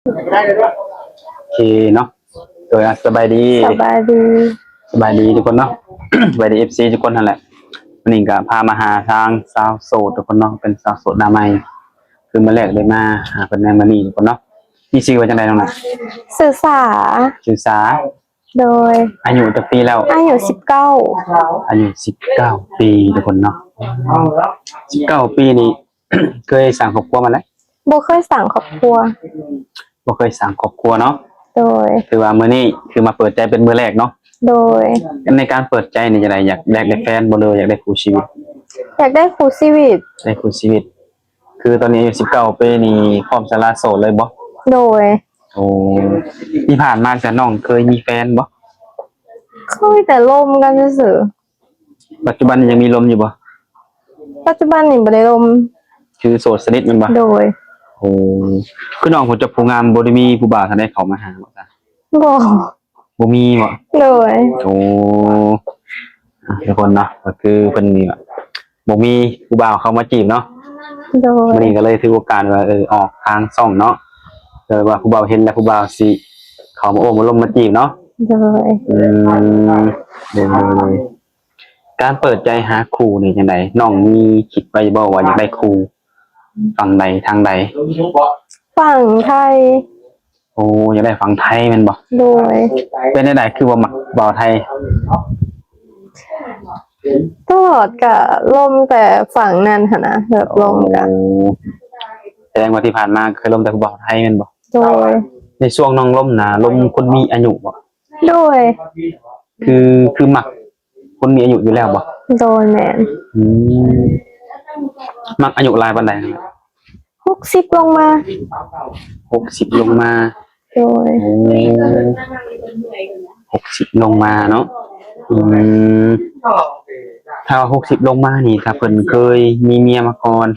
ໂອເຄເນາະ ໂດຍ ອ່ະ ສະບາຍດີ ສະບາຍດີ ສະບາຍດີທຸກຄົນເນາະ ສະບາຍດີ ເອັຟຊີ ທຸກຄົນຫັ້ນແຫຼະ. ມື້ນີ້ກໍພາມາຫາທາງສາວໂສດທຸກຄົນເນາະ ເປັນສາວໂສດໜ້າໃໝ່ ຄືມື້ແລກໄດ້ມາຫາເພິ່ນໃນມື້ນີ້ທຸກຄົນເນາະ. ມີຊື່ວ່າຈັ່ງໃດນ້ອງນະ? ຊື່ສາ ຊື່ສາ ໂດຍ ອາຍຸຈັກປີແລ້ວ? ອາຍຸສິບເກົ້າ ອາຍຸສິບເກົ້າປີທຸກຄົນເນາະ. ສິບເກົ້າປີນີ້ ເຄີຍສ້າງຄອບຄົວມາແລ້ວ? ບໍ່ເຄີຍສ້າງຄອບຄົວ ບໍ່ເຄີຍສ້າງຄອບຄົວເນາະ. ໂດຍ ຖືວ່າມື້ນີ້ຄືມາເປີດໃຈເປັນມື້ແລກເນາະ. ໂດຍ ໃນການເປີດໃຈນີ້ຈັ່ງໃດ ຢາກ ຢາກໄດ້ແຟນບໍ່ ຫຼືວ່າຢາກໄດ້ຄູ່ຊີວິດ? ຢາກໄດ້ຄູ່ຊີວິດ ໄດ້ຄູ່ຊີວິດ. ຄືຕອນນີ້ອາຍຸສິບເກົ້າປີນີ້ ພ້ອມສະຫຼະໂສດເລີຍບໍ່? ໂດຍ ໂອ້ ທີ່ຜ່ານມາຊັ້ນ ນ້ອງເຄີຍມີແຟນບໍ່? ເຄີຍແຕ່ລົມກັນຊື່ໆ. ປັດຈຸບັນນີ້ຍັງມີລົມຢູ່ບໍ່? ປັດຈຸບັນນີ້ບໍ່ໄດ້ລົມ ຄືໂສດສະໜິດແມ່ນບໍ່? ໂດຍ ໂອ້ ຄືນ້ອງຜູ້ຈັບຜູ້ງາມ ບໍ່ໄດ້ມີຜູ້ບ່າວທ່ານໃດເຂົ້າມາຫາບໍ່? ບໍ່ ບໍ່ມີບໍ່? ໂດຍ ໂອ້ ອ່ະ ທຸກຄົນເນາະ ກໍຄືເພິ່ນນີ້ແຫຼະ ບໍ່ມີຜູ້ບ່າວເຂົ້າມາຈີບເນາະ. ໂດຍ ມື້ນີ້ກໍເລີຍຖືໂອກາດວ່າ ເອີ ອອກທາງຊ່ອງເນາະ ເພື່ອວ່າຜູ້ບ່າວເຫັນແລ້ວ ຜູ້ບ່າວຊິເຂົ້າມາໂອ້ມາລົມມາຈີບເນາະ. ໂດຍ ອືມ ໂດຍ ໂດຍ ໂດຍ. ການເປີດໃຈຫາຄູ່ນີ້ຈັ່ງໃດ? ນ້ອງມີຄິດໄວ້ບໍ່ວ່າຢາກໄດ້ຄູ່ຝັ່ງໃດທາງໃດ? ຝັ່ງໄທ. ໂອ້ ຢາກໄດ້ຝັ່ງໄທແມ່ນບໍ່? ໂດຍ ເປັນແນວໃດຄືວ່າມັກບ່າວໄທ? ຕະຫຼອດກະລົມແຕ່ຝັ່ງນັ້ນຫັ້ນນະ ແບບລົມກະ. ໂອ້ ສະແດງວ່າທີ່ຜ່ານມາເຄີຍລົມແຕ່ຜູ້ບ່າວໄທແມ່ນບໍ່? ໂດຍ ໃນຊ່ວງນ້ອງລົມນະ ລົມຄົນມີອາຍຸບໍ່? ໂດຍ ຄື ຄືມັກຄົນມີອາຍຸຢູ່ແລ້ວບໍ່? ໂດຍ ແມ່ນ. ອືມ ມັກອາຍຸຫຼາຍປານໃດ? ຫົກສິບລົງມາ. ຫົກສິບລົງມາ. ໂດຍ ໂອ້ ຫົກສິບລົງມາເນາະ. ອືມ ຖ້າວ່າຫົກສິບລົງມານີ້ ຖ້າເພິ່ນເຄີຍມີເມຍມາກ່ອນ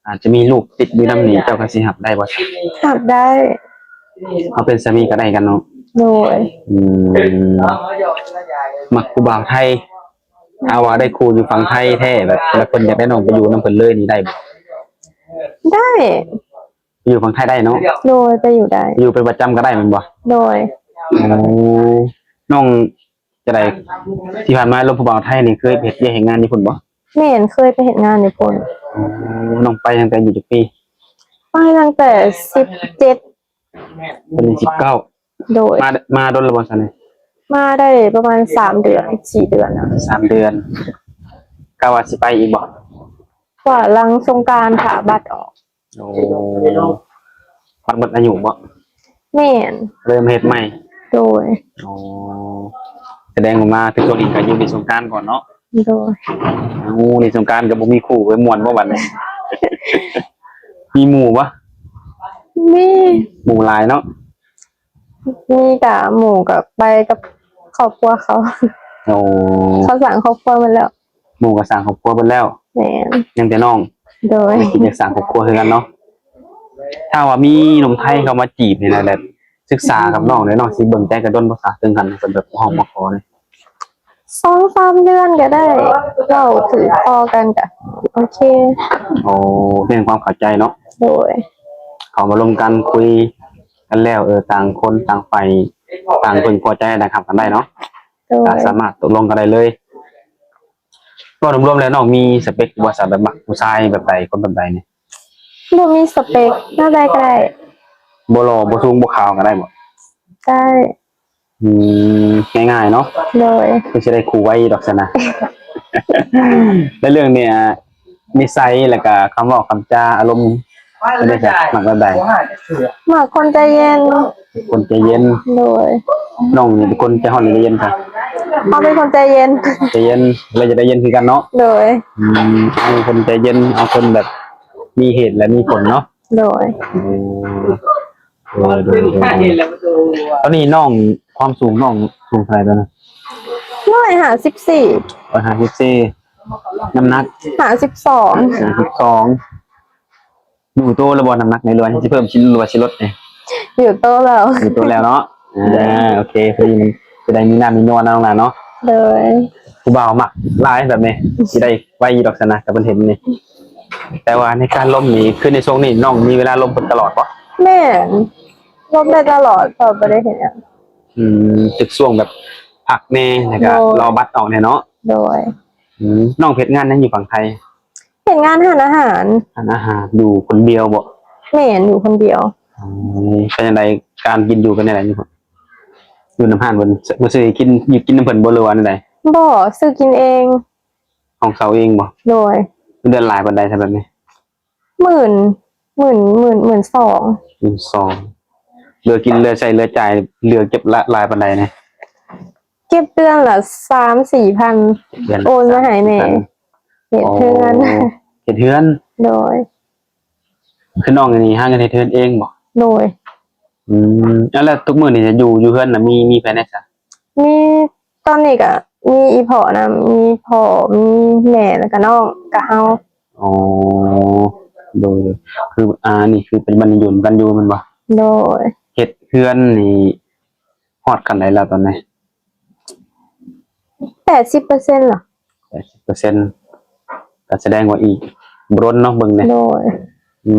ອາດຈະມີລູກຕິດຢູ່ນຳນີ້ ເຈົ້າກໍຊິຮັບໄດ້ບໍ່? ຮັບໄດ້. ເຮົາເປັນສາມີກໍໄດ້ກັນເນາະ. ໂດຍ ອືມ ມັກຜູ້ບ່າວໄທ ເອົາວ່າໄດ້ຄູ່ຢູ່ຝັ່ງໄທແທ້ ແບບ ແລ້ວເພິ່ນຢາກໄດ້ນ້ອງໄປຢູ່ນຳເພິ່ນເລີຍນີ້ໄດ້ບໍ່? ໄດ້ ຢູ່ຝັ່ງໄທໄດ້ເນາະ. ໂດຍ ໄປຢູ່ໄດ້ ຢູ່ເປັນປະຈຳກໍໄດ້ແມ່ນບໍ່? ໂດຍ ໂອ້ ນ້ອງ ຈັ່ງໃດ ທີ່ຜ່ານມາລົມຜູ້ບ່າວໄທນີ້ ເຄີຍໄປເຮັດວຽກເຮັດງານຢູ່ພຸ້ນບໍ່? ແມ່ນ ເຄີຍໄປເຮັດງານຢູ່ພຸ້ນ. ໂອ້ ນ້ອງໄປຕັ້ງແຕ່ອາຍຸຈັກປີ? ໄປຕັ້ງແຕ່ສິບເຈັດ. ຕອນນີ້ສິບເກົ້າ. ໂດຍ ມາ ມາດົນແລ້ວບໍ່ຊັ້ນ? ມາໄດ້ປະມານສາມເດືອນ ສີ່ເດືອນແລ້ວ. ສາມເດືອນ ກະວ່າຊິໄປອີກບໍ່? ວ່າຫຼັງສົງການຖ້າບັດອອກ. ໂອ້ ບັດໝົດອາຍຸບໍ່? ແມ່ນ ເລີ່ມເຮັດໃໝ່. ໂດຍ ໂອ້ ສະແດງວ່າມາເຖິງຊ່ວງນີ້ກໍຢູ່ຫຼິ້ນສົງການກ່ອນເນາະ. ໂດຍ ໂອ້ ຫຼິ້ນສົງການກໍບໍ່ມີຄູ່ໄປມ່ວນບໍ່ບັດນີ້? ມີໝູ່ບໍ່? ມີ ໝູ່ຫຼາຍເນາະ. ມີກະໝູ່ກໍໄປກັບຄອບຄົວເຂົາ. ໂອ້ ເຂົາສ້າງຄອບຄົວໝົດແລ້ວ. ໝູ່ກໍສ້າງຄອບຄົວເບິດແລ້ວ. ແມ່ນ ຍັງແຕ່ນ້ອງ. ໂດຍ ກໍຄິດຢາກສ້າງຄອບຄົວຄືກັນເນາະ. ຖ້າວ່າມີໜຸ່ມໄທເຂົ້າມາຈີບນີ້ນະ ແບບສຶກສາກັບນ້ອງແລ້ວ ນ້ອງຊິເບິ່ງໃຈກັນດົນບໍ່ຊະ ເຖິງຂັ້ນເພິ່ນແບບຮ້ອງມາຂໍນີ້? ສອງສາມເດືອນກໍໄດ້ ເວົ້າຖືກຄໍກັນກໍໂອເຄ. ໂອ້ ເປັນຄວາມເຂົ້າໃຈເນາະ. ໂດຍ ເຂົ້າມາລົມກັນ ຄຸຍກັນແລ້ວ ເອີ ຕ່າງຄົນຕ່າງຝ່າຍ ຕ່າງເພິ່ງພໍໃຈ ຕ່າງຮັບກັນໄດ້ເນາະ. ໂດຍ ກໍສາມາດຕົກລົງກັນໄດ້ເລີຍ. ເວົ້າລວມໆແລ້ວ ນ້ອງມີສະເປັກບໍ່ຊະ ແບບມັກຜູ້ຊາຍແບບໃດ ຄົນແບບໃດນີ້? ບໍ່ມີສະເປັກ ແນວໃດກໍໄດ້. ບໍ່ຫຼໍ່ ບໍ່ສູງ ບໍ່ຂາວກໍໄດ້ບໍ່? ໄດ້. ອືມ ງ່າຍໆເນາະ. ໂດຍ ຄືຊິໄດ້ຄູ່ໄວດອກຊັ້ນນະ. ແລະເລື່ອງນີ້ ນິໄສ ແລ້ວກະຄຳເວົ້າຄຳຈາ ອາລົມ ເປັນຈັ່ງໃດ? ມັກແບບໃດ? ມັກຄົນໃຈເຢັນ. ຄົນໃຈເຢັນ. ໂດຍ ນ້ອງນີ້ເປັນຄົນໃຈຮ້ອນ ຫຼືໃຈເຢັນຄະ? ເຮົາເປັນຄົນໃຈເຢັນ. ໃຈເຢັນ ແລ້ວຢາກໄດ້ເຢັນຄືກັນເນາະ. ໂດຍ ອືມ ເອົາຄົນໃຈເຢັນ ເອົາຄົນແບບມີເຫດ ແລະ ມີຜົນເນາະ. ໂດຍ ໂດຍ ໂດຍ ໂດຍ ໂດຍ. ຕອນນີ້ນ້ອງ ຄວາມສູງນ້ອງສູງເທົ່າໃດຕອນນີ້? ຮ້ອຍຫ້າສິບສີ່. ຮ້ອຍຫ້າສິບສີ່. ນ້ຳໜັກ? ຫ້າສິບສອງ. ຫ້າສິບສອງ. ຢູ່ໂຕແລ້ວບໍ່ ນ້ຳໜັກນີ້ ຫຼືວ່າຊິເພີ່ມ ຊິ ຫຼືວ່າຊິລົດນີ້? ຢູ່ໂຕແລ້ວ. ຢູ່ໂຕແລ້ວເນາະ. ໂດຍ ອ່າ ໂອເຄ ພໍດີມັນຈະໄດ້ມີນ້ຳມີນວນເນາະ ນ້ອງຫຼ້າເນາະ. ໂດຍ ຜູ້ບ່າວມັກຫຼາຍແບບນີ້ ຊິໄດ້ໄວຢູ່ດອກຊັ້ນນະ ຖ້າເພິ່ນເຫັນນີ້. ແຕ່ວ່າໃນການລົມນີ້ ຄືໃນຊ່ວງນີ້ນ້ອງມີເວລາລົມເພິ່ນຕະຫຼອດບໍ່? ແມ່ນ. ລົມໄດ້ຕະຫຼອດ ເພາະບໍ່ໄດ້ເຮັດຫຍັງ. ອືມ ຖືກຊ່ວງແບບພັກແດ່ ແລ້ວກໍ ໂດຍ ລໍບັດອອກແດ່ເນາະ. ໂດຍ. ອືມ ນ້ອງເຮັດງານຫຍັງຢູ່ຝັ່ງໄທ? ເຮັດງານຮ້ານອາຫານ. ຮ້ານອາຫານ ຢູ່ຄົນດຽວບໍ່? ແມ່ນ ຢູ່ຄົນດຽວ. ອືມ ເປັນຈັ່ງໃດ ການກິນຢູ່ເປັນຈັ່ງໃດຢູ່ພຸ້ນ? ຢູ່ນຳຮ້ານເພິ່ນ ບໍ່ຊື້ກິນ ຢູ່ກິນນຳເພິ່ນບໍ່ ຫຼືວ່າແນວໃດ? ບໍ່ ຊື້ກິນເອງ. ຫ້ອງເຊົ່າເອງບໍ່? ໂດຍ. ເດືອນຫຼາຍປານໃດຊະແບບນີ້? ໝື່ນ ໝື່ນ ໝື່ນ ໝື່ນສອງ. ໝື່ນສອງ. ເຫຼືອກິນ ເຫຼືອໃຊ້ ເຫຼືອຈ່າຍ ເຫຼືອເກັບຫຼາຍປານໃດນີ້? ເກັບເດືອນລະສາມສີ່ພັນ ເດືອນລະ ໂອນມາໃຫ້ແມ່ ສາມສີ່ພັນ ເຮັດເຮືອນ. ອໍ ເຮັດເຮືອນ. ໂດຍ. ຄືນ້ອງນີ້ຫາເງິນເຮັດເຮືອນເອງບໍ່? ໂດຍ. ອືມ ແລ້ວທຸກມື້ນີ້ຢູ່ ຢູ່ເຮືອນນະ ມີ ມີໃຜແດ່ຊະ? ມີ ຕອນນີ້ກະມີອີ່ພໍ່ນຳ ມີພໍ່ ມີແມ່ ແລ້ວກະນ້ອງ ກະເຮົາ. ອໍ ໂດຍ. ຄື ອ່າ ນີ້ຄືປັດຈຸບັນນີ້ຢູ່ນຳກັນຢູ່ແມ່ນບໍ່? ໂດຍ. ເຮັດເຮືອນນີ້ຮອດຂັ້ນໃດແລ້ວຕອນນີ້? ແປດສິບເປີເຊັນລະ. ແປດສິບເປີເຊັນ ກໍສະແດງວ່າອີກບໍ່ດົນເນາະ ເບິ່ງແດ່. ໂດຍ. ອື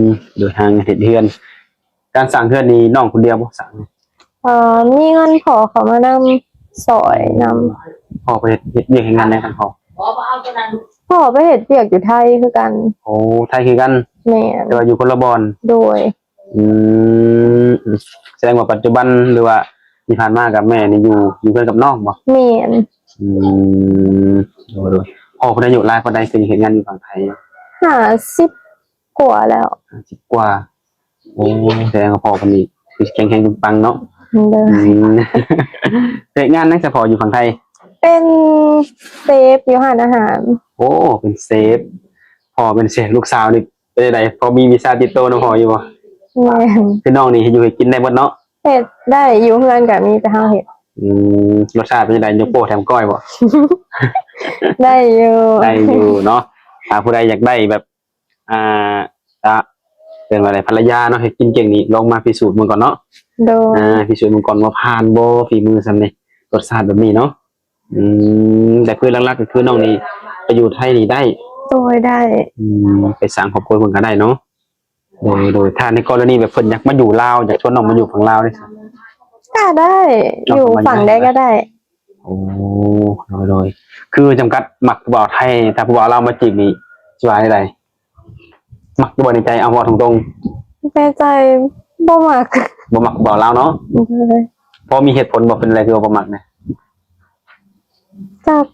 ມ ໂດຍ ຫາເຮັດເຮືອນ ການສ້າງເຮືອນນີ້ນ້ອງຄົນດຽວບໍ່ສ້າງ? ເອີ ມີເງິນພໍ່ເຂົ້າມານຳ ຊ່ອຍນຳ. ພໍ່ໄປເຮັດ ເຮັດວຽກເຮັດງານໃດຂອງພໍ່? ພໍ່ໄປເຮັດວຽກຢູ່ໄທຄືກັນ. ໂອ້ ໄທຄືກັນ. ແມ່ນ. ແຕ່ວ່າຢູ່ຄົນລະບ່ອນ. ໂດຍ. ອືມ ສະແດງວ່າປັດຈຸບັນ ຫຼືວ່າທີ່ຜ່ານມາກັບແມ່ນີ້ຢູ່ ຢູ່ເຮືອນກັບນ້ອງບໍ່? ແມ່ນ. ອືມ ໂດຍໆ. ພໍ່ເພິ່ນອາຍຸຫຼາຍປານໃດ ເພິ່ນເຮັດງານຢູ່ຝັ່ງໄທ? ຫ້າສິບກວ່າແລ້ວ. ຫ້າສິບກວ່າ. ໂອ້ ສະແດງວ່າພໍ່ເພິ່ນນີ້ຄືຊິແຂງແຮງປຶງປັງເນາະ. ໂດຍ. ອືມ ເຮັດງານຫຍັງສະພໍ່ຢູ່ຝັ່ງໄທ? ເປັນເຊຟຢູ່ຮ້ານອາຫານ. ໂອ້ ເປັນເຊຟ. ພໍ່ເປັນເຊຟ ລູກສາວນີ້ ເປັນຈັ່ງໃດ ພໍມີວິຊາຕິດໂຕນຳພໍ່ຢູ່ບໍ່? ແມ່ນ. ຄືນ້ອງນີ້ເຮັດຢູ່ເຮັດກິນໄດ້ເບິດເນາະ? ເຮັດໄດ້ ຢູ່ເຮືອນກະມີແຕ່ເຮົາເຮັດ. ອືມ ລົດຊາດເປັນຈັ່ງໃດ ຍົກໂປ້ແຖມກ້ອຍບໍ່? ໄດ້ຢູ່ ໄດ້ຢູ່ເນາະ. ຖ້າຜູ້ໃດຢາກໄດ້ແບບ ອ່າ ຈະເອີ້ນວ່າໃດ ພັນລະຍາເນາະ ເຮັດກິນເກັ່ງນີ້ ລອງມາພິສູດເບິ່ງກ່ອນເນາະ. ໂດຍ. ອ່າ ພິສູດເບິ່ງກ່ອນວ່າຜ່ານບໍ່ ຝີມືຊ່ຳນີ້ ລົດຊາດແບບນີ້ເນາະ. ອືມ ແຕ່ຄືຫຼັກໆກໍຄືນ້ອງນີ້ໄປຢູ່ໄທນີ້ໄດ້? ໂດຍ ໄດ້. ອືມ ໄປສ້າງຄອບຄົວເພິ່ນກໍໄດ້ເນາະ. ໂດຍ ໂດຍ. ຖ້າໃນກໍລະນີແບບເພິ່ນຢາກມາຢູ່ລາວ ຢາກຊວນນ້ອງມາຢູ່ຝັ່ງລາວເດ້? ກໍໄດ້ ຢູ່ຝັ່ງໃດກໍໄດ້. ໂອ້ ໂດຍ ໂດຍ. ຄືຈຳກັດມັກຜູ້ບ່າວໄທ ຖ້າຜູ້ບ່າວລາວມາຈີບນີ້ ຊິວ່າແນວໃດ? ມັກຢູ່ບໍ່ໃນໃຈ? ເອົາເວົ້າຕົງໆ. ໃນໃຈບໍ່ມັກ. ບໍ່ມັກຜູ້ບ່າວລາວເນາະ? ໂດຍ. ພໍມີເຫດຜົນບໍ່ ເປັນຫຍັງຄືວ່າບໍ່ມັກນະ? ຈັກ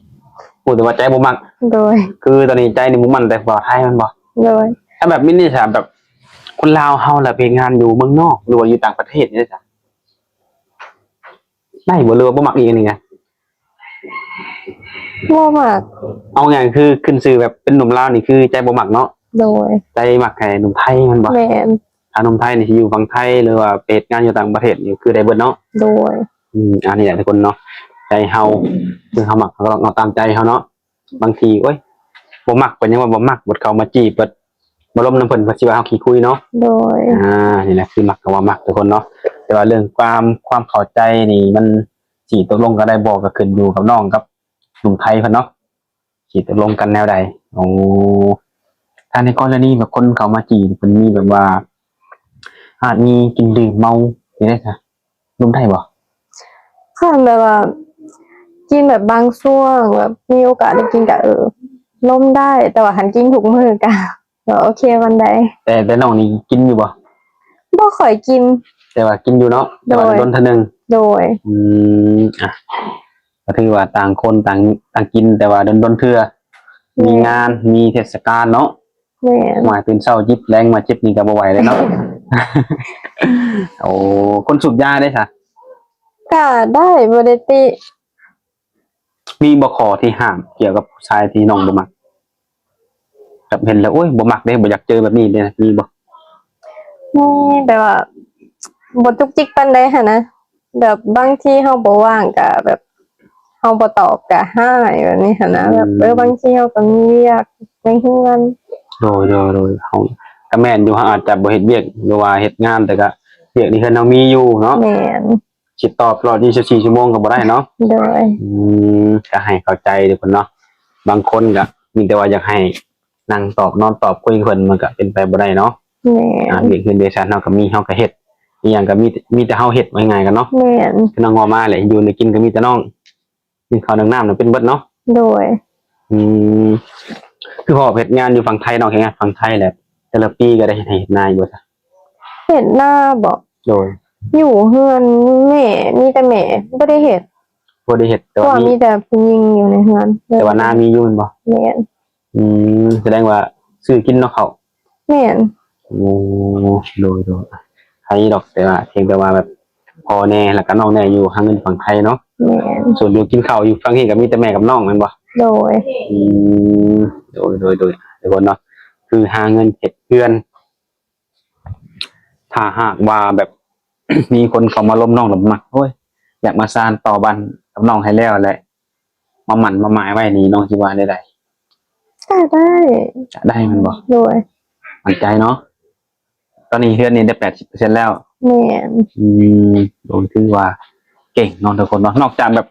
ຮູ້ແຕ່ວ່າໃຈບໍ່ມັກ. ໂດຍ. ຄືຕອນນີ້ໃຈນີ້ມຸ່ງໝັ້ນແຕ່ຜູ້ບ່າວໄທແມ່ນບໍ່? ໂດຍ. ຖ້າແບບນີ້ນີ້ຊະ ແບບຄົນລາວເຮົາລະໄປເຮັດງານຢູ່ເມືອງນອກ ຫຼືວ່າຢູ່ຕ່າງປະເທດນີ້ຊະ ໄດ້ບໍ່ ຫຼືວ່າບໍ່ມັກອີກອັນນີ້ນະ? ບໍ່ມັກ. ເອົາງ່າຍຄືຂຶ້ນຊື່ແບບເປັນໜຸ່ມລາວນີ້ຄືໃຈບໍ່ມັກເນາະ? ໂດຍ. ໃຈມັກແຕ່ໜຸ່ມໄທແມ່ນບໍ່? ແມ່ນ. ຖ້າໜຸ່ມໄທນີ້ຊິຢູ່ຝັ່ງໄທ ຫຼືວ່າໄປເຮັດງານຢູ່ຕ່າງປະເທດນີ້ຄືໄດ້ເບິດເນາະ? ໂດຍ. ອືມ ອັນນີ້ແຫຼະທຸກຄົນເນາະ ໃຈເຮົາ ອືມ ຄືເຮົາມັກ ເຮົາກໍຕ້ອງເອົາຕາມໃຈເຮົາເນາະ. ບາງທີ ໂອ້ຍ ບໍ່ມັກ ເພິ່ນຍັງວ່າບໍ່ມັກ ບັດເຂົ້າມາຈີບ ບັດມາລົມນຳເພິ່ນ ເພິ່ນຊິວ່າເຮົາຂີ້ຄຸຍເນາະ. ໂດຍ. ອ່າ ນີ້ແຫຼະຄືມັກກັບບໍ່ມັກທຸກຄົນເນາະ. ແຕ່ວ່າເລື່ອງຄວາມ ຄວາມເຂົ້າໃຈນີ້ ມັນຊິຕົກລົງກັນໄດ້ບໍ່ ກໍຂຶ້ນຢູ່ກັບນ້ອງກັບໜຸ່ມໄທເພິ່ນເນາະ ຊິຕົກລົງກັນແນວໃດ. ໂອ້ ຖ້າໃນກໍລະນີແບບຄົນເຂົ້າມາຈີບ ເພິ່ນມີແບບວ່າ ອາດມີກິນດື່ມເມົາ ຈັ່ງໃດຊະ? ລົມໄດ້ບໍ່? ຄັນແບບວ່າກິນແບບບາງຊ່ວງ ແບບມີໂອກາດໄດ້ກິນກະ ເອີ ລົມໄດ້ ແຕ່ວ່າຄັນກິນທຸກມື້ກະ ກະໂອເຄປານໃດ. ແຕ່ ແຕ່ນ້ອງນີ້ກິນຢູ່ບໍ່? ບໍ່ຄ່ອຍກິນ. ແຕ່ວ່າກິນຢູ່ເນາະ? ແຕ່ວ່າ ໂດຍ ດົນເທື່ອໜຶ່ງ. ໂດຍ. ອືມ ອ່ະ ກໍຖືວ່າຕ່າງຄົນຕ່າງ ຕ່າງກິນ ແຕ່ວ່າດົນໆເທື່ອ. ແມ່ນ. ມີງານ ມີເທດສະການເນາະ? ແມ່ນ. ວ່າຕື່ນເຊົ້າຈິບ ແລງມາຈິບນີ້ກໍບໍ່ໄຫວແລ້ວເນາະ. ໂອ້ ຄົນສູບຢາເດ້ຊະ? ກະໄດ້ ບໍ່ໄດ້ຕິ. ມີບໍ່ຂໍ້ທີ່ຫ້າມກ່ຽວກັບຜູ້ຊາຍທີ່ນ້ອງບໍ່ມັກ? ແບບເຫັນແລ້ວ ໂອ້ຍ ບໍ່ມັກເດ້ ບໍ່ຢາກເຈີແບບນີ້ເດ້ ມີບໍ່? ມີ ແບບວ່າບໍ່ຈຸກຈິກປານໃດຫັ້ນນະ. ແບບບາງທີເຮົາບໍ່ວ່າງກະແບບ ເຮົາບໍ່ຕອບກະຮ້າຍແບບນີ້ຫັ້ນນະ. ອືມ ແບບ ເອີ ບາງທີເຮົາກະມີວຽກໃນເຮືອນ. ໂດຍ ໂດຍ ໂດຍ. ເຮົາກະແມ່ນຢູ່ ເຮົາອາດຈະບໍ່ເຮັດວຽກ ຫຼືວ່າເຮັດງານ ແຕ່ກະວຽກໃນເຮືອນເຮົາມີຢູ່ເນາະ. ແມ່ນ. ຊິຕອບຕະຫຼອດຊາວສີ່ຊົ່ວໂມງກະບໍ່ໄດ້ເນາະ. ໂດຍ. ອືມ ກະໃຫ້ເຂົ້າໃຈເດີເພິ່ນເນາະ. ບາງຄົນກະມີແຕ່ວ່າຢາກໃຫ້ນັ່ງຕອບ ນອນຕອບ ຄຸຍກັບເພິ່ນ ມັນກະເປັນໄປບໍ່ໄດ້ເນາະ. ແມ່ນ. ອາ ວຽກເຮືອນວຽກຊານເຮົາກະມີ ເຮົາກະເຮັດ. ອີ່ຫຍັງກໍມີ ມີແຕ່ເຮົາເຮັດ ວ່າງ່າຍໆກັນເນາະ. ແມ່ນ. ຄືນ້ອງເວົ້າມາແຫຼະ ຢູ່ໃນກິນກໍມີແຕ່ນ້ອງ ກິນເຂົ້າໜຶ້ງນ້ຳນະເປັນເບິດເນາະ. ໂດຍ. ອືມ ຄືພໍ່ເຮັດງານຢູ່ຝັ່ງໄທ ນ້ອງເຮັດງານຝັ່ງໄທແຫຼະ ແຕ່ລະປີກໍໄດ້ເຮັດໄຮ່ເຮັດນາຢູ່ບໍ່ຊະ? ເຮັດນາບໍ? ໂດຍ. ຢູ່ເຮືອນແມ່ ມີແຕ່ແມ່ ບໍ່ໄດ້ເຮັດ. ບໍ່ໄດ້ເຮັດ ແຕ່ວ່າມີ ມີແຕ່ຜູ້ຍິງຢູ່ໃນເຮືອນ. ແຕ່ວ່ານາມີຢູ່ແມ່ນບໍ່? ແມ່ນ. ອືມ ສະແດງວ່າຊື້ກິນເນາະເຂົ້າ. ແມ່ນ. ໂອ້ ໂດຍໆ ໃຫ້ດອກ ແຕ່ວ່າ ພຽງແຕ່ວ່າແບບພໍ່ແດ່ ແລ້ວກໍນ້ອງແດ່ຢູ່ຫາເງິນຝັ່ງໄທເນາະ. ແມ່ນ. ສ່ວນຢູ່ກິນເຂົ້າຢູ່ຝັ່ງນີ້ກໍມີແຕ່ແມ່ກັບນ້ອງແມ່ນບໍ່? ໂດຍ. ອືມ ໂດຍໆໆ ທຸກຄົນເນາະ ຄືຫາເງິນເຮັດເຮືອນ ຖ້າຫາກວ່າແບບ ມີຄົນເຂົ້າມາລົມນ້ອງແລ້ວມັກ ໂອ້ຍ ຢາກມາສານຕໍ່ບ້ານກັບນ້ອງໃຫ້ແລ້ວແຫຼະ ມາໝັ້ນມາໝາຍໄວ້ນີ້ ນ້ອງຊິວ່າແນວໃດ? ກໍໄດ້. ຈະໄດ້ແມ່ນບໍ່? ໂດຍ. ໝັ້ນໃຈເນາະ? ຕອນນີ້ເຮືອນນີ້ໄດ້ແປດສິບເປີເຊັນແລ້ວ. ແມ່ນ. ອືມ ໂດຍ ຖືວ່າເກັ່ງເນາະທຸກຄົນເນາະ. ນອກຈາກແບບ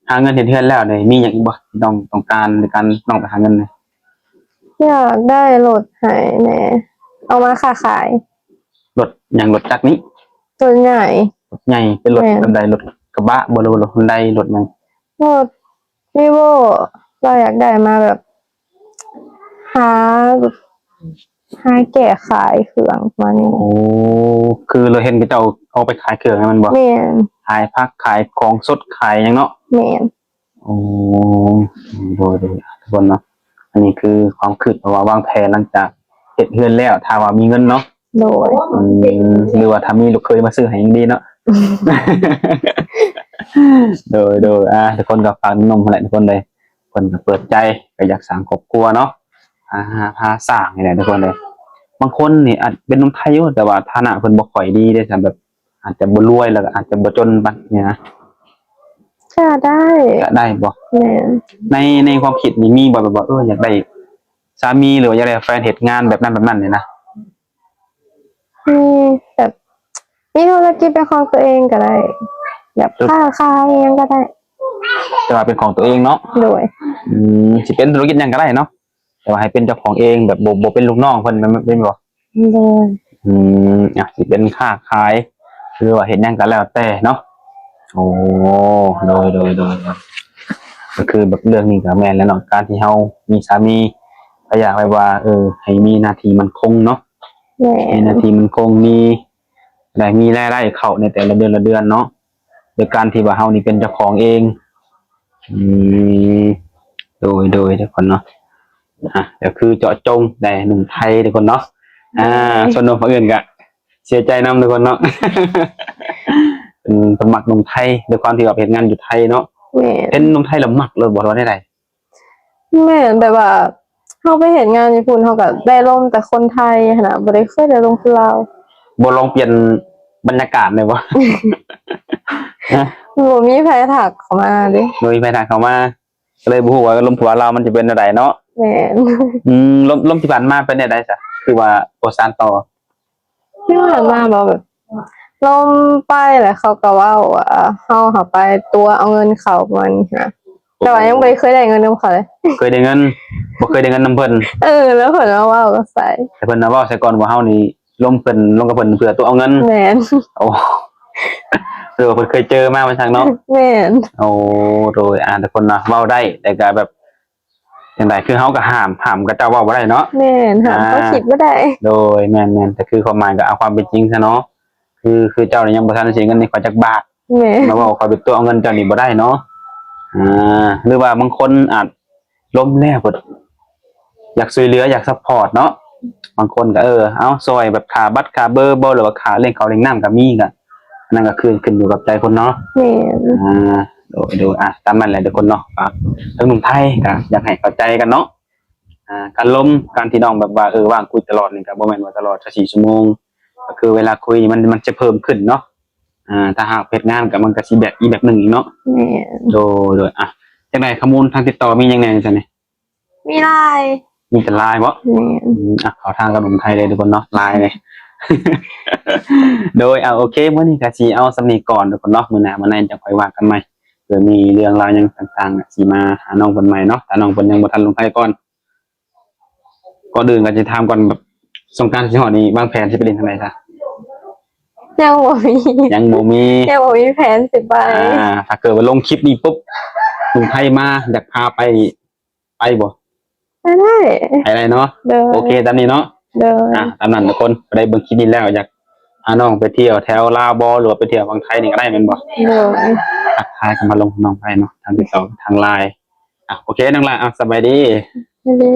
ຫາເງິນເຮັດເຮືອນແລ້ວນີ້ ມີຫຍັງອີກບໍ່ທີ່ນ້ອງຕ້ອງການໃນການນ້ອງໄປຫາເງິນນີ້? ຢາກໄດ້ລົດໃຫ້ແມ່ ເອົາມາຄ້າຂາຍ. ລົດຫຍັງ? ລົດຈັກນີ້? ລົດໃຫຍ່. ລົດໃຫຍ່ ເປັນລົດ ແມ່ນ ແບບໃດ? ລົດກະບະບໍ ຫຼືວ່າລົດຮຸນໄດ ລົດຫຍັງ? ລົດ Vivo ລາວຢາກໄດ້ມາແບບ ຫາ ຫາແກ້ຂາຍເຄື່ອງປະມານນີ້. ໂອ້ ຄືລາວເຫັນເຂົາເຈົ້າເອົາໄປຂາຍເຄື່ອງແມ່ນບໍ່? ແມ່ນ. ຂາຍຜັກ ຂາຍຂອງສົດ ຂາຍຫຍັງເນາະ? ແມ່ນ. ໂອ້ ໂດຍໆ ທຸກຄົນເນາະ ອັນນີ້ຄືຄວາມຄິດ ເພາະວ່າວາງແຜນຫຼັງຈາກເຮັດເຮືອນແລ້ວ ຖ້າວ່າມີເງິນເນາະ. ໂດຍ. ອືມ ຫຼືວ່າຖ້າມີລູກເຂີຍມາຊື້ໃຫ້ຍັງດີເນາະ. ໂດຍໆ ອ່າ ທຸກຄົນກໍຝາກໜຸ່ມໆ ຫັ້ນແຫຼະ ທຸກຄົນເອີຍ ເພິ່ນກໍເປີດໃຈ ກໍຢາກສ້າງຄອບຄົວເນາະ ຫາ ຫາ ຫາສ້າງນີ້ແຫຼະ ທຸກຄົນເອີຍ. ບາງຄົນນີ້ອາດເປັນໜຸ່ມໄທຢູ່ ແຕ່ວ່າຖານະເພິ່ນບໍ່ຄ່ອຍດີເດ້ ແບບ ອາດຈະບໍ່ລວຍ ແລ້ວກໍອາດຈະບໍ່ຈົນປານນີ້ນະ. ກໍໄດ້. ກໍໄດ້ບໍ່? ແມ່ນ. ໃນ ໃນຄວາມຄິດນີ້ມີບໍ່ ແບບວ່າ ເອີ ຢາກໄດ້ສາມີ ຫຼືວ່າຢາກໄດ້ແຟນເຮັດງານແບບນັ້ນແບບນັ້ນນີ້ນະ? ມີ ແບບ ມີທຸລະກິດເປັນຂອງຕົວເອງກໍໄດ້ ແບບ ທຸ ຄ້າຂາຍຫຍັງກໍໄດ້. ແຕ່ວ່າເປັນຂອງຕົວເອງເນາະ? ໂດຍ. ອືມ ຊິເປັນທຸລະກິດຫຍັງກໍໄດ້ເນາະ? ແຕ່ວ່າໃຫ້ເປັນເຈົ້າຂອງເອງ ແບບບໍ່ ບໍ່ເປັນລູກນ້ອງເພິ່ນແມ່ນ ແມ່ນບໍ່? ໂດຍ. ອືມ ອາ ຊິເປັນຄ້າຂາຍ ຫຼືວ່າເຮັດຫຍັງກໍແລ້ວແຕ່ເນາະ. ໂອ້ ໂດຍ ໂດຍ ໂດຍ ກໍຄືແບບເລື່ອງນີ້ກໍແມ່ນແລ້ວເນາະ ການທີ່ເຮົາມີສາມີ ກໍຢາກແບບວ່າ ເອີ ໃຫ້ມີໜ້າທີ່ໝັ້ນຄົງເນາະ. ແມ່ນ. ມີໜ້າທີ່ໝັ້ນຄົງ ມີ ໄດ້ມີລາຍໄດ້ເຂົ້າໃນແຕ່ລະເດືອນ ລະເດືອນເນາະ ໂດຍການທີ່ວ່າເຮົານີ້ເປັນເຈົ້າຂອງເອງ. ອືມ ໂດຍ ໂດຍ ທຸກຄົນເນາະ ອ່າ ກໍຄືເຈາະຈົງແຕ່ໜຸ່ມໄທ ທຸກຄົນເນາະ. ອ່າ ໂດຍ. ສ່ວນໜຸ່ມຝັ່ງອື່ນກໍເສຍໃຈນຳ ທຸກຄົນເນາະ. ເພິ່ນ ເພິ່ນມັກໜຸ່ມໄທ ດ້ວຍຄວາມທີ່ວ່າເຮັດງານຢູ່ໄທເນາະ. ແມ່ນ. ເຫັນໜຸ່ມໄທແລ້ວມັກໂລດບໍ່ ຫຼືວ່າແນວໃດ? ແມ່ນ ແບບວ່າເຮົາໄປເຮັດງານຢູ່ພຸ້ນ ເຮົາກໍໄດ້ລົມແຕ່ຄົນໄທຫັ້ນນະ ບໍ່ໄດ້ ເຄີຍໄດ້ລົມຄົນລາວ. ບໍ່ລອງປ່ຽນບັນຍາກາດແດ່ບໍ່? ຮະ? ບໍ່ມີໃຜທັກເຂົ້າມາເດ້. ບໍ່ມີໃຜທັກເຂົ້າມາ ກໍເລີຍບໍ່ຮູ້ວ່າລົມຜົວລາວມັນຈະເປັນແນວໃດເນາະ. ແມ່ນ. ອືມ ລົມ ລົມທີ່ຜ່ານມາເປັນແນວໃດຊະ ຄືວ່າບໍ່ສານຕໍ່? ທີ່ຜ່ານມາບໍ ແບບ ລົມໄປແລ້ວເຂົາກໍເວົ້າວ່າເຮົາຫາໄປຕົວະເອົາເງິນເຂົາປະມານນີ້ນະ ແຕ່ວ່າຍັງບໍ່ໄດ້ເຄີຍໄດ້ເງິນນຳເຂົາເລີຍ. ເຄີຍໄດ້ເງິນ ບໍ່ເຄີຍໄດ້ເງິນນຳເພິ່ນ. ເອີ ແລ້ວເພິ່ນມາເວົ້າໃສ່ ແຕ່ເພິ່ນມາເວົ້າໃສ່ກ່ອນວ່າເຮົານີ້ລົມເພິ່ນ ລົມກັບເພິ່ນເພື່ອຕົວະເອົາເງິນ. ແມ່ນ. ໂອ້ ຄືວ່າເພິ່ນເຄີຍເຈີມາວ່າຊັ້ນເນາະ. ແມ່ນ. ໂອ້ ໂດຍ ອ່າ ທຸກຄົນເນາະ ເວົ້າໄດ້ ແຕ່ກໍແບບ ຈັ່ງໃດ ຄືເຮົາກໍຫ້າມ ຫ້າມເຂົາເຈົ້າເວົ້າບໍ່ໄດ້ເນາະ. ແມ່ນ ຫ້າມຄວາມຄິດບໍ່ໄດ້. ອ່າ ໂດຍ ແມ່ນໆ ແຕ່ຄືຄວາມໝາຍກໍເອົາຄວາມເປັນຈິງຊະເນາະ ຄື ຄືເຈົ້ານີ້ຍັງບໍ່ທັນໄດ້ເສຍເງິນໃຫ້ຂ້ອຍຈັກບາດ. ແມ່ນ. ມາເວົ້າຂ້ອຍເປັນຕົວະເອົາເງິນເຈົ້ານີ້ບໍ່ໄດ້ເນາະ. ອ່າ ຫຼືວ່າບາງຄົນອາດລົມແລ້ວ ຢາກຊ່ວຍເຫຼືອ ຢາກຊັບພອດເນາະ ບາງຄົນກໍ ເອີ ເອົາຊ່ອຍແບບຄ່າບັດຄ່າເບີບໍ ຫຼືວ່າຄ່າລ້ຽງເຂົ້າລ້ຽງນ້ຳກໍມີ ກໍ ອັນນັ້ນກໍຄືຂຶ້ນຢູ່ກັບໃຈຄົນເນາະ. ແມ່ນ. ອ່າ ໂດຍ ໂດຍ ອ່າ ຕາມນັ້ນແຫຼະທຸກຄົນເນາະ ກໍທາງໜຸ່ມໄທກໍຢາກໃຫ້ເຂົ້າໃຈກັນເນາະ. ອ່າ ການລົມ ການທີ່ນ້ອງແບບວ່າ ເອີ ວ່າງຄຸຍຕະຫຼອດນີ້ກໍບໍ່ແມ່ນວ່າຕະຫຼອດຊາວສີ່ຊົ່ວໂມງ ກໍຄືເວລາຄຸຍນີ້ມັນ ມັນຈະເພີ່ມຂຶ້ນເນາະ. ອ່າ ຖ້າຫາກເຮັດງານກໍມັນກໍຊິແບບອີກແບບໜຶ່ງອີກເນາະ. ແມ່ນ. ໂດຍ ໂດຍ ອ່າ ຈັ່ງໃດ ຂໍ້ມູນທາງຕິດຕໍ່ມີຫຍັງແດ່ຊັ້ນນີ້? ມີ LINE. ມີແຕ່ LINE ບໍ? ແມ່ນ. ອືມ ອ່ະ ເຂົ້າທາງກັບໜຸ່ມໄທເລີຍທຸກຄົນເນາະ LINE ເລີຍ. ໂດຍ ເອົາ ໂອເຄ ມື້ນີ້ກໍຊິເອົາສ່ຳນີ້ກ່ອນທຸກຄົນເນາະ ມື້ໜ້າມາໃນຈັ່ງຄ່ອຍວ່າກັນໃໝ່ ເພື່ອມີເລື່ອງລາວຫຍັງຕ່າງໆ ຊິມາຫານ້ອງເພິ່ນໃໝ່ເນາະ ຖ້ານ້ອງເພິ່ນຍັງບໍ່ທັນລົງໄທກ່ອນ. ກ່ອນອື່ນກໍຊິຖາມກ່ອນ ແບບ ສົງການຊິຮອດນີ້ ວາງແຜນຊິໄປຫຼິ້ນທາງໃດຊະ? ຍັງບໍ່ມີ ຍັງບໍ່ມີ ຍັງບໍ່ມີແຜນຊິໄປ ອ່າ ຖ້າເກີດວ່າລົງຄລິບນີ້ປຸບ ໜຸ່ມໄທມາຢາກພາໄປນີ້ ໄປບໍ່? ໄປໄດ້ ໄປໄດ້ເນາະ ໂດຍ ໂອເຄຕາມນີ້ເນາະ ໂດຍ ອ່າ ຕາມນັ້ນທຸກຄົນ ໄດ້ເບິ່ງຄລິບນີ້ແລ້ວ ຢາກພານ້ອງໄປທ່ຽວແຖວລາວບໍ່ ຫຼືວ່າໄປທ່ຽວຝັ່ງໄທນີ້ກໍໄດ້ແມ່ນບໍ່? ໂດຍ ທັກທາຍກັນມາລົງນ້ອງໄປເນາະ ທາງຕິດຕໍ່ທາງ Line ອ່າ ໂອເຄນ້ອງຫຼ້າ ອ່າ ສະບາຍດີ ສະບາຍດີ.